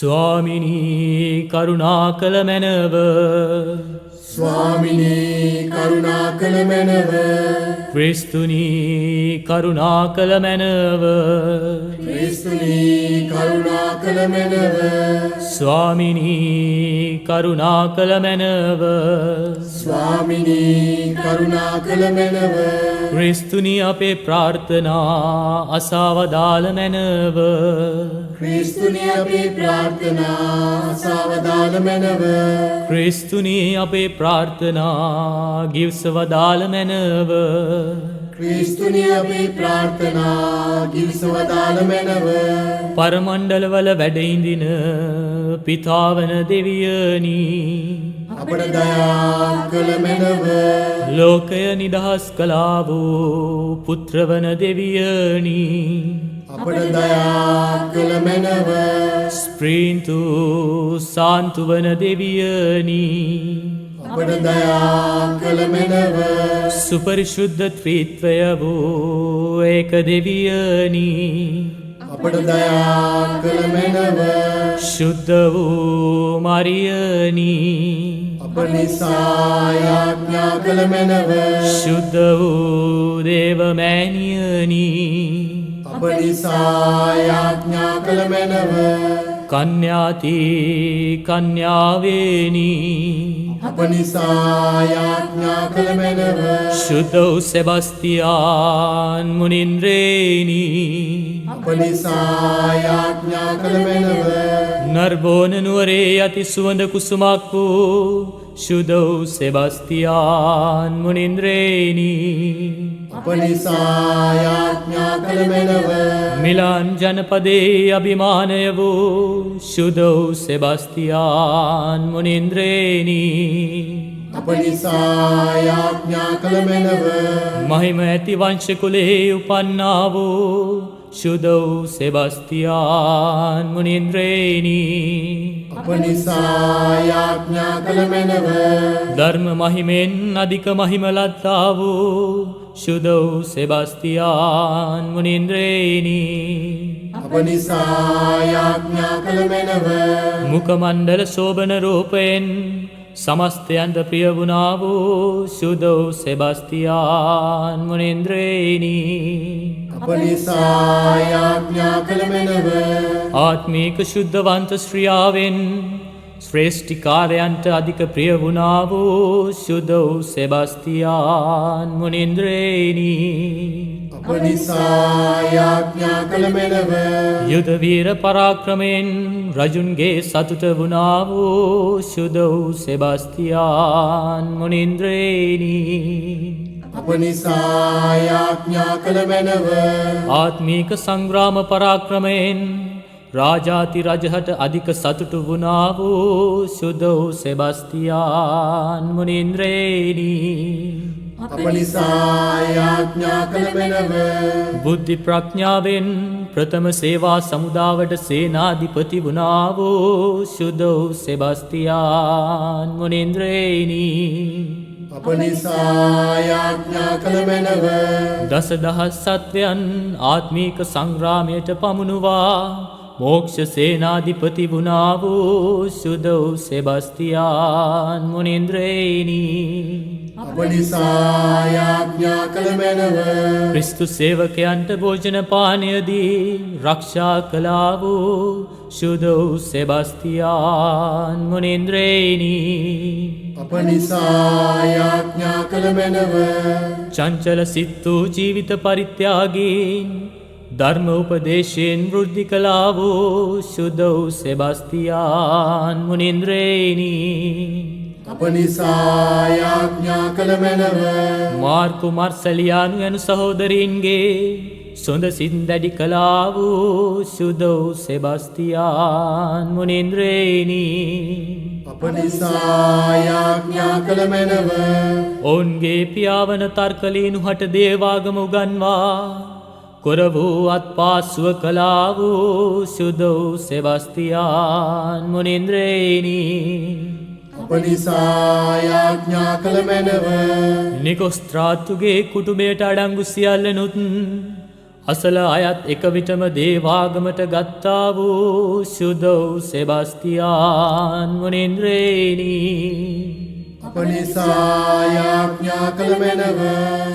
ස්වාමිනී කරුණා කළ මැනව. ස්වාමිනී කරුණා කළ මැනව. ක්‍රිස්තුනී කරුණා කළ මැනව. ක්‍රිස්තුනී කරුණා කළ මැනව. ස්වාමිනී කරුණා කළ මැනව. ස්වාමිනී කරුණා කළ මැනව. ක්‍රිස්තුනී අපේ ප්‍රාර්ථනා අසාවදාල මැනව. ක්‍රිස්තුනී අපේ ප්‍රාර්ථනා අසාවදාල මැනව. ක්‍රිස්තුනී අපේ ප්‍රාර්ථනා ගිව්සවදාල මැනව. ක්‍රිස්තුනී අපේ ප්‍රාර්ථනා ගිවිසවදාල මැනව. පරමණ්ඩලවල වැඩ ඉඳින පිතාවන දෙවියනි, අපට දයා කළ මැනව. ලෝකය නිදහස් කළා වූ පුත්‍රවන දෙවියනි, අපට දයා කළ මැනව. ස්ප්‍රීන්තු සාන්තුවන දෙවියනි, අපට දයා කළ මැනව. සුපරිශුද්ධ ත්‍රිත්වය වූ ඒක දෙවියනි, අපට දයා කළ මැනව. ශුද්ධ වූ මරියනි, අප නිසා යාඥා කළ මැනව. ශුද්ධ වූ දේව මෑණියනි, අප නිසා යාඥා කළ මැනව. කන්‍යාති කන්‍යාවේනි, අප නිසා යාඥා කළ මැනව. ශුද්ධ වූ සෙබස්තියාන් මුනින්ද්‍රේනි, අප නිසා යාඥා කළ මැනව. නර්බෝන නුවරේ අති සුවඳ කුසුමක් වූ ශුද්ධ වූ සෙබස්තියාන් මුනින්ද්‍රේනි, අප නිසා යාඥා කළ මැනව. මිලාන් ජනපදයේ අභිමානය වූ ශුද්ධ වූ සෙබස්තියාන් මුනින්ද්‍රේනි, අප නිසා යාඥා කළ මැනව. මහිම ඇති වංශ කුලේ උපන්නා වූ ශුද්ධ වූ සෙබස්තියාන් මුනින්ද්‍රේනි, අප නිසා යාඥා කළ මැනව. ධර්ම මහිමෙන් අධික මහිම ලද්දා වූ ශුද්ධ වූ සෙබස්තියාන් මුනින්ද්‍රේනි, අප නිසා යාඥා කළ මැනව. මුඛ මණ්ඩල ශෝභන රූපයෙන් සමස්තයන්ට ප්‍රිය වුණා වූ ශුද්ධ වූ සෙබස්තියාන් මුනින්ද්‍රේනි, අප නිසා යාඥා කළ මැනව. ආත්මීක ශුද්ධවන්ත ශ්‍රියාවෙන් ශ්‍රේෂ්ඨිකාරයන්ට අධික ප්‍රිය වුණා වූ ශුද්ධ වූ සෙබස්තියාන් මුනින්ද්‍රේනි, අප නිසා යාඥා කළ මැනව. යුද වීර පරාක්‍රමයෙන් රජුන්ගේ සතුට වුණා වූ ශුද්ධ වූ සෙබස්තියාන් මුනින්ද්‍රේනි, අප නිසා යාඥා කළ මැනව. ආත්මීක සංග්‍රාම පරාක්‍රමයෙන් රාජාති රජහට අධික සතුටු වුණා වූ ශුද්ධ වූ සෙබස්තියාන් මුනින්ද්‍රේනි, අප නිසා යාඥා කළ මැනව. බුද්ධි ප්‍රඥාවෙන් ප්‍රථම සේවා සමුදාවට සේනාධිපති වුණා වූ ශුද්ධ වූ සෙබස්තියාන් මුනින්ද්‍රේනි, අප නිසා යාඥා කළ මැනව. දසදහස් සත්වයන් ආත්මීක සංග්‍රාමයට පමුණුවා මෝක්ෂ සේනාධිපති වුණා වූ ශුද්ධ වූ සෙබස්තියාන් මුනින්ද්‍රේනි, අප නිසා යාඥා කළ මැනව. ක්‍රිස්තු සේවකයන්ට භෝජන පානය දී රක්ෂා කළා වූ ශුද්ධ වූ සෙබස්තියාන් මුනින්ද්‍රේනි, අප නිසා යාඥා කළ මැනව. චංචල සිත් වූ ජීවිත පරිත්‍යාගීන් ධර්ම උපදේශයෙන් වෘද්ධි කළා වූ ශුද්ධ වූ සෙබස්තියාන් මුනින්ද්‍රේනි, අප නිසා යාඥා කළ මැනව. මාර්කු මර්සලියානු යනු සහෝදරීන්ගේ සොඳ සිත් දැඩි කළා වූ ශුද්ධ වූ සෙබස්තියාන් මුනින්ද්‍රේනි, අප නිසා යාඥා කළ මැනව. ඔවුන්ගේ පියාවන තර්කලීනු හට දේවාගම උගන්වා කොර වූ අත්පාසුව කළා වූ ශුද්ධ වූ සෙබස්තියාන් මුනින්ද්‍රේනි, අප නිසා යාඥා කළ මැනව. නිකොස්ත්‍රාතුගේ කුටුඹයට අඩංගු සියල්ලනුත් අසල අයත් එක විටම දේවාගමට ගත්තා වූ ශුද්ධ වූ සෙබස්තියාන් මුනින්ද්‍රේනි. අප නිසා යාඥා කළ මැනව.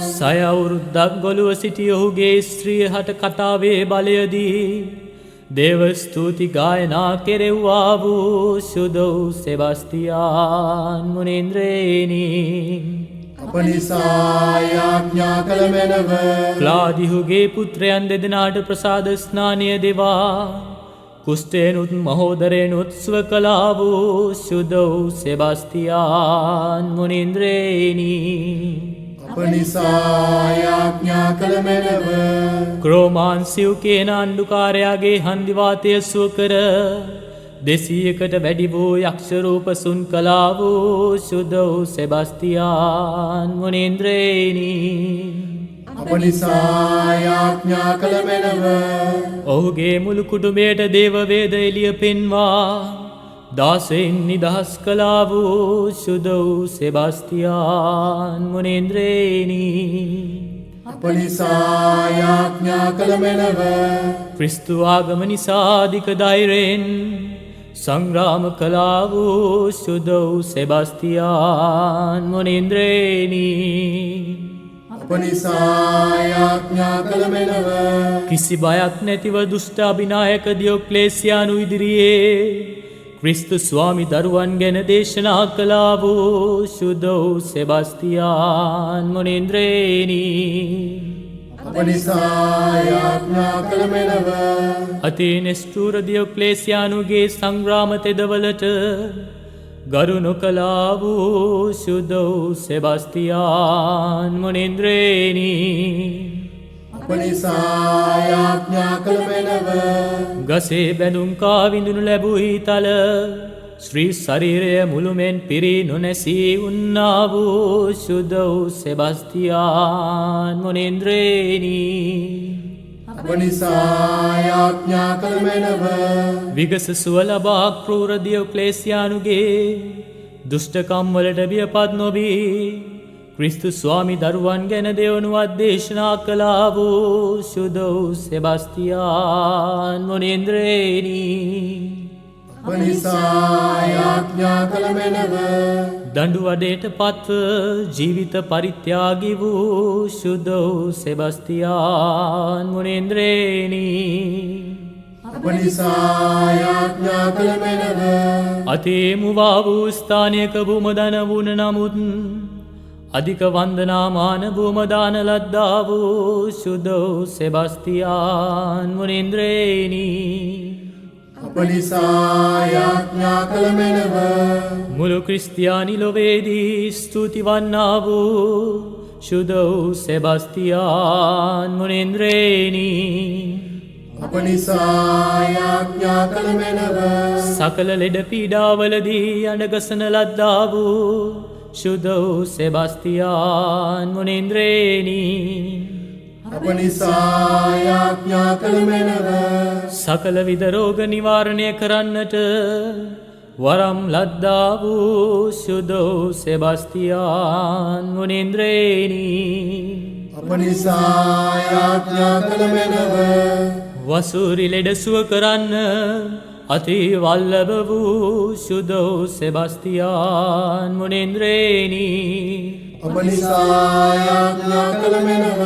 සය අවුරුද්දක් ගොළුව සිටි ඔහුගේ ස්ත්‍රිය හට කතාවේ බලයදී දේව ස්තුති ගායනා කෙරෙව්වා වූ ශුද්ධ වූ සෙබස්තියාන් මුනින්ද්‍රේනි. අප නිසා යාඥා කළ මැනව. ක්ලාදිහුගේ පුත්‍රයන් දෙදෙනාට ප්‍රසාද ස්නානය දෙවා කුෂ්ඨයෙනුත් මහෝදරයෙනුත් සුව කළා වූ ශුද්ධ වූ සෙබස්තියාන් මුනින්ද්‍රේනි. අප නිසා යාඥා කළ මැනව. ක්‍රෝමාන්සිව් කියන අණ්ඩුකාරයාගේ හන්දිවාතය සුව කර 200කට වැඩි වූ යක්ෂ රූප සුන් කළා වූ ශුද්ධ වූ සෙබස්තියාන් මුනින්ද්‍රේනි. අප නිසා යාඥා කළ මැනව. ඔහුගේ මුළු කුටුඹයට දේව වේද එළිය පෙන්වා දාසයින් නිදහස් කළා වූ ශුද්ධ වූ සෙබස්තියාන් මුනින්ද්‍රේනි. අප නිසා යාඥා කළ මැනව. ක්‍රිස්තු ආගම නිසා අධික ධෛර්යයෙන් සංග්‍රාම කළා වූ ශුද්ධ වූ සෙබස්තියාන් මුනින්ද්‍රේනි. අප නිසා යාඥා කළ මැනව. කිසි බයක් නැතිව දුෂ්ට අභිනායක දියොක්ලේසියානු ඉදිරියේ ක්‍රිස්තු ස්වාමි දරුවන් ගැන දේශනා කළා වූ ශුද්ධ වූ සෙබස්තියාන් මුනින්ද්‍රේනි. අප නිසා යාඥා කළ මැනව. අති නිෂ්ඨුර දියොක්ලේසියානුගේ සංග්‍රාම තෙදවලට ගරු නොකළා වූ ශුද්ධ වූ සෙබස්තියාන් මුනින්ද්‍රේනි. අප නිසා යාඥා කළ මැනව. ගසේ බැඳුම් කා විඳිනු ලැබූ ඊතල ශ්‍රී ශරීරය මුළුමෙන් පිරී නොනැසී උන්නා වූ ශුද්ධ වූ සෙබස්තියාන් මුනින්ද්‍රේනි. අප නිසා යාඥා කළ මැනව. විගස සුව ලබා ක්‍රූර දියොක්ලේසියානුගේ දුෂ්ටකම් වලට බියපත් නොවී ක්‍රිස්තු ස්වාමි දරුවන් ගැන දෙවනුවත් දේශනා කළා වූ ශුද්ධ වූ සෙබස්තියාන් මුනින්ද්‍රේනි. අප නිසා යාඥා කළ මැනව. දඬු වඩේට පත්ව ජීවිත පරිත්‍යාගී වූ ශුද්ධ වූ සෙබස්තියාන් මුනින්ද්‍රේනි. අප නිසා යාඥා කළ මැනව. අති මුවා වූ ස්ථානයක භූමදන වුණ නමුත් අධික වන්දනාමාන භූමදාන ලද්දා වූ ශුද්ධ වූ සෙබස්තියාන් මුනින්ද්‍රේනි. අප නිසා යාඥා කළ මැනව. මුළු ක්‍රිස්තියානි ලොවේදී ස්තුති වන්නා වූ ශුද්ධ වූ සෙබස්තියාන් මුනින්ද්‍රේනි. අප නිසා යාඥා කළ මැනව. සකල ලෙඩ පීඩාවලදී අඬගසන ලද්දා වූ ශුද්ධ වූ සෙබස්තියාන් මුනින්ද්‍රේනි. අප නිසා යාඥා කළ මැනව. සකල විද රෝග නිවාරණය කරන්නට වරම් ලද්දා වූ ශුද්ධ වූ සෙබස්තියාන් මුනින්ද්‍රේනි. අප නිසා යාඥා කළ මැනව. වසූරි ලෙඩ සුව කරන්න අති වල්ලභ වූ ශුද්ධ වූ සෙබස්තියාන් මුනින්ද්‍රේනි. අප නිසා යාඥා කළ මැනව.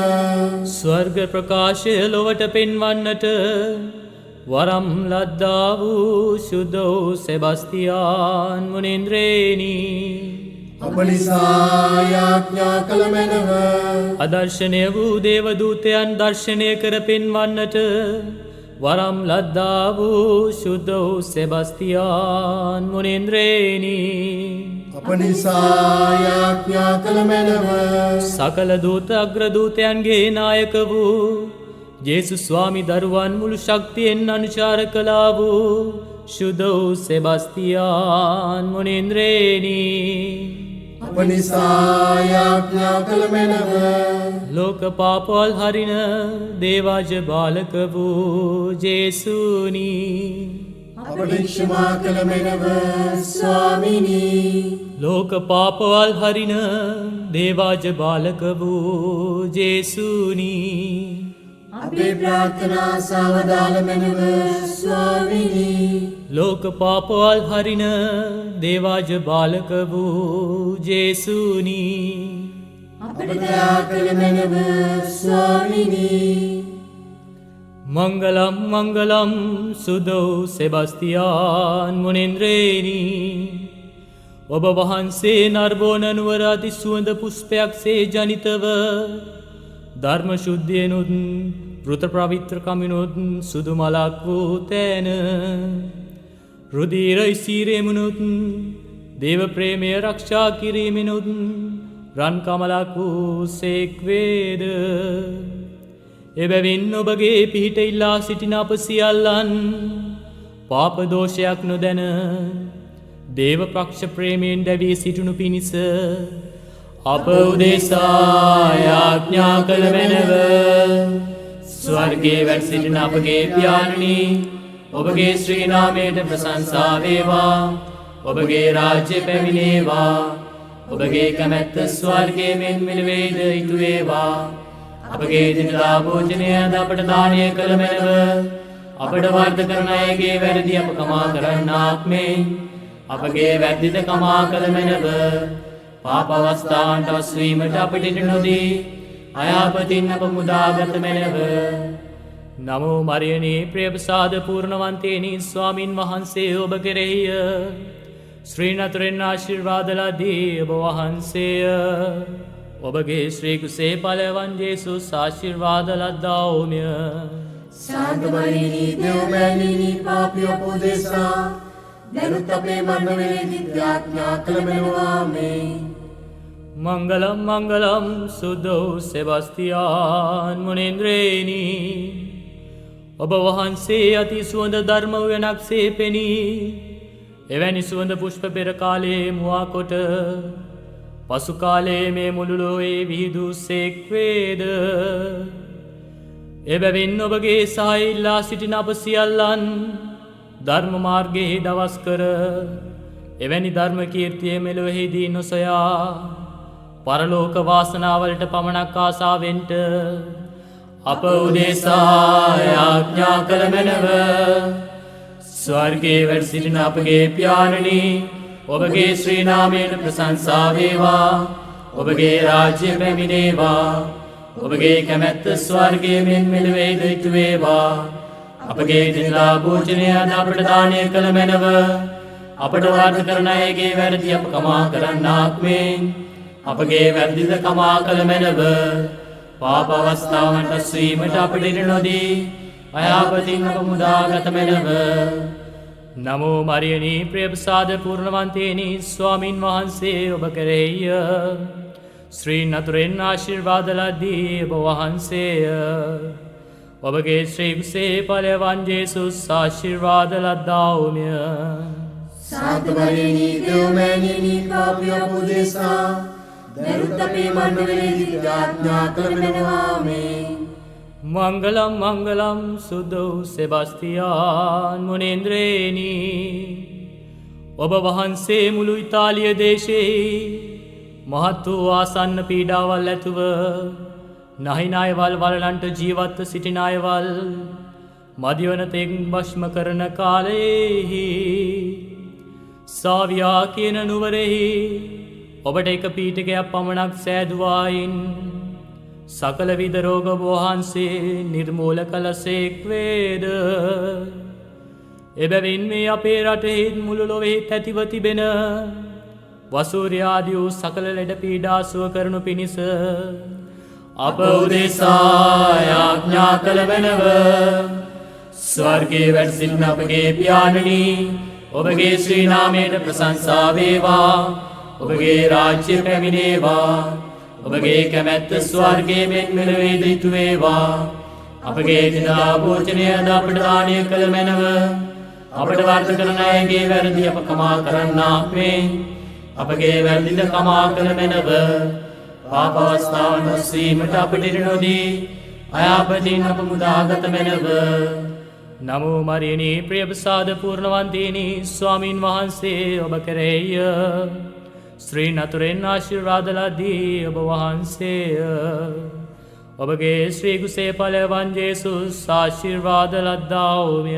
ස්වර්ග ප්‍රකාශය ලොවට පෙන්වන්නට වරම් ලද්දා වූ ශුද්ධ වූ සෙබස්තියාන් මුනින්ද්‍රේනි. අප නිසා යාඥා කළ මැනව. අදර්ශනය වූ දේවදූතයන් දර්ශනය කර පෙන්වන්නට වරම් ලද්දා වූ ශුද්ධ වූ සෙබස්තියාන් මුනින්ද්‍රේනි. අප නිසා යාඥා කළ මැනව. සකල දූත අග්‍රදූතයන්ගේ නායක වූ ජේසුස් ස්වාමි දරුවන් මුළු ශක්තියෙන් අනුචාර කළා වූ ශුද්ධ වූ සෙබස්තියාන් මුනින්ද්‍රේනි. අප නිසා යාඥා කළ මැනව. ලෝක පාපවල් හරින දේවාජ බාලක වූ ජේසුනි. අපට ක්ෂමා කළ මැනව ස්වාමිනී. ලෝක පාපවල් හරින දේවාජ බාලක වූ ජේසුනි. අපේ ප්‍රාර්ථනා සවදාල මැනව ස්වාමිනී. ලෝක පාපවල් හරින දේවාජ බාලක වූ ජේසුනි, අපට දයා කළ මැනව ස්වාමිනී. මංගලම් මංගලම් සුදෝ සෙබස්තියාන් මුනින්ද්‍රේනි, ඔබ වහන්සේ නර්බෝන නුවර අති සුවඳ පුෂ්පයක්සේ ජනිතව ධර්ම ශුද්ධියනුත් වෘත පවිත්‍රකමිනුත් සුදු මලක් වූ තැන රුධිර ඉසීරෙමුනුත් දේව ප්‍රේමය රක්ෂා කිරීමෙනුත් රන් කමලක් වූ සේක් වේද. එබැවින් ඔබගේ පිහිට ඉල්ලා සිටින අප සියල්ලන් පාප දෝෂයක් නොදැන දේව පක්ෂ ප්‍රේමයෙන් දැවී සිටිනු පිණිස අප උදෙසා යාඥා කළ මැනව. ස්වර්ගයේ වැඩ සිටින අපගේ පියාණනි, ඔබගේ ශ්‍රී නාමයට ප්‍රශංසා වේවා. ඔබගේ රාජ්‍ය පැමිණේවා. ඔබගේ කැමැත්ත ස්වර්ගයේ මෙන් මෙලොවේද ඉටු වේවා. අපගේ දිනදා භෝජනය අද අපට දානය කළ මැනව. අපට වර්ධ කරන අයගේ වැරදි අප කමා කරන්නාක් මෙන් අපගේ වැරදිද කමා කළ මැනව. පාප අවස්ථාවන්ට අසුවීමට අපට ඉඩ නොදී අයාපතින් අප මුදාගත මැනව. නමෝ මරියනී ප්‍රියප්‍රසාද පූර්ණවන්තේනි, ස්වාමින් වහන්සේ ඔබ කෙරෙහිය. ශ්‍රී නතුරෙන් ආශිර්වාද ලදී ඔබ වහන්සේය. ඔබගේ ශ්‍රී කුසේ ඵලවන් ජේසුස් ආශිර්වාද ලද්දාවුමය. සාන්ත මරියනී දෙව්මෑණියනි, පාපී අප උදෙසා දැනුත් අපේ මරණ වේලේදීත් යාඥා කළ මැනව. ආමේන්. මංගලම් මංගලම් සුදෝ සෙබස්තියාන් මුනින්ද්‍රේනි, ඔබ වහන්සේ අති සුවඳ ධර්ම උයනක්සේ පෙනී එවැනි සුවඳ පුෂ්ප පෙර කාලයේ මුවා කොට පසු කාලයේ මේ මුළු ලොවේ විහිදූ සේක් වේද. එබැවින් ඔබගේ සහාය ඉල්ලා සිටින අප සියල්ලන් ධර්ම මාර්ගයෙහි දවස් කර එවැනි ධර්ම කීර්තිය මෙලොවෙහිදී නොසොයා පරලෝක වාසනාවලට පමණක් ආසාවෙන්ට අප උදෙසා යාඥා කළ මැනව. ස්වර්ගයේ වැඩ සිටින අපගේ පියාණනි, ඔබගේ ශ්‍රී නාමයට ප්‍රශංසා වේවා. ඔබගේ රාජ්‍ය පැමිණේවා. ඔබගේ කැමැත්ත ස්වර්ගයේ මෙන් මෙලොවේද ඉටු වේවා. අපගේ දිනදා භෝජනය අද අපට දානය කළ මැනව. අපට වර්ධ කරන අයගේ වැරදි අප කමා කරන්නාක් මෙන් අපගේ වැරදිද කමා කළ මැනව. පාප අවස්ථාවන්ට අසුවීමට අපට ඉඩ නොදී අයාපතින් අප මුදාගත මැනව. නමෝ මරියනී ප්‍රියප්‍රසාද පූර්ණවන්තේනි, ස්වාමින් වහන්සේ ඔබ කෙරෙහිය. ශ්‍රී නතුරෙන් ආශිර්වාද ලදී ඔබ වහන්සේය. ඔබගේ ශ්‍රී කුසේ ඵලවන් ජේසුස් ආශිර්වාද ලද්දාවුමය. සාන්ත මරියනී දෙව්මෑණියනි, පාපී අප උදෙසා දැනුත් අපේ මරණ වේලේදීත් යාඥා කළ මැනව. ආමේන්. මංගලම් මංගලම් සුදෝ සෙබස්තියාන් මුනේන්ද්‍රේනි, ඔබ වහන්සේ මුළු ඉතාලිය දේශයෙහි මහත් වූ ආසන්න පීඩාවල් ඇතුව නහිනායවල් වලලන්ට ජීවත්ව සිටින අයවල් මදිවන තෙක් භස්ම කරන කාලයෙහි සාවියා කියන නුවරෙහි ඔබට එක පීඨකයක් පමණක් සෑදුවායින් සකල විද රෝග ඔබ වහන්සේ නිර්මූල කළසේක් වේද. එබැවින් මේ අපේ රටෙහිත් මුළු ලොවෙහිත් ඇතිව තිබෙන වසූරිය ආදී වූ සකල ලෙඩ පීඩා සුව කරනු පිණිස අප උදෙසා යාඥා කළ මැනව. ස්වර්ගයේ වැඩ සිටින අපගේ පියාණනි, ඔබගේ ශ්‍රී නාමයට ප්‍රශංසා වේවා. ඔබගේ රාජ්‍ය පැමිණේවා. ඔබගේ කැමැත්ත ස්වර්ගයේ මෙන් මෙලොවේද ඉටු වේවා. අපගේ දිනදා භෝජනය අද අපට දානය කළ මැනව. අපට වර්ධ කරන අයගේ වැරදි අප කමා කරන්නාක් මෙන් අපගේ වැරදිද කමා කළ මැනව. පාප අවස්ථාවන් ඔස්වීමට අපට ඉඩ නොදී අයාපතින් අප මුදාගත මැනව. නමෝ මරියනී ප්‍රියප්‍රසාද පූර්ණවන්තේනි, ස්වාමින් වහන්සේ ඔබ කෙරෙහිය. ශ්‍රී නතුරෙන් ආශිර්වාද ලදී ඔබ වහන්සේය. ඔබගේ ශ්‍රී කුසේ ඵලවන් ජේසුස් ආශිර්වාද ලද්දාවුමය.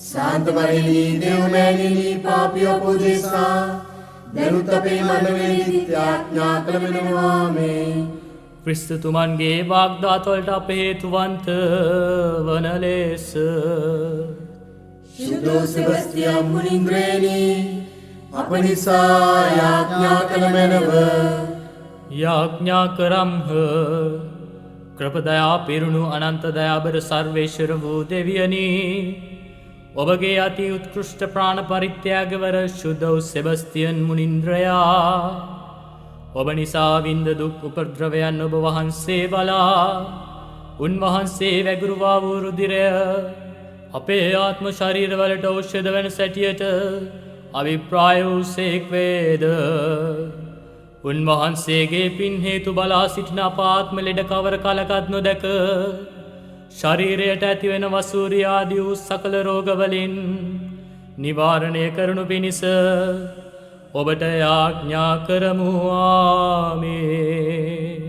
ශාන්ත මරියනි, දෙව්මෑණියනි, පාපියෝ අප උදෙසා දැනුත් අපේ මරණ වේලේදීත් යාඥා කළ මැනව. ආමේන්. ක්‍රිස්තුතුමන්ගේ වාග්දාතවලට අප හේතුවන්ත වන ලෙස, ශුද්ධ සෙබස්තියන් මුනින්ද්‍රේනි, අප නිසා යාඥා කළ මැනව. යාඥා කරම්හ. කෘපදයා පිරුණු අනන්ත දයාබර සර්වේශ්වර වූ දෙවියනි, ඔබගේ අති උත්කෘෂ්ඨ ප්‍රාණ පරිත්‍යාගවර ශුද්ධ වූ සෙබස්තියන් මුනින්ද්‍රයා ඔබ නිසා වින්ද දුක් උපද්‍රවයන් ඔබ වහන්සේ බලා, උන්වහන්සේ වැගුරුවා වූ රුධිරය අපේ ආත්ම ශරීරවලට ඖෂධ වන සැටියට අභිප්‍රාය වූ සේක් වේද. උන්වහන්සේගේ පින් හේතු බලා සිටින අප ආත්ම ලෙඩ කවර කලකත් නොදැක, ශරීරයට ඇතිවෙන වසූරිය ආදී වූ සකල රෝගවලින් නිවාරණය කරනු පිණිස ඔබට යාඥා කරමු. ආමේන්.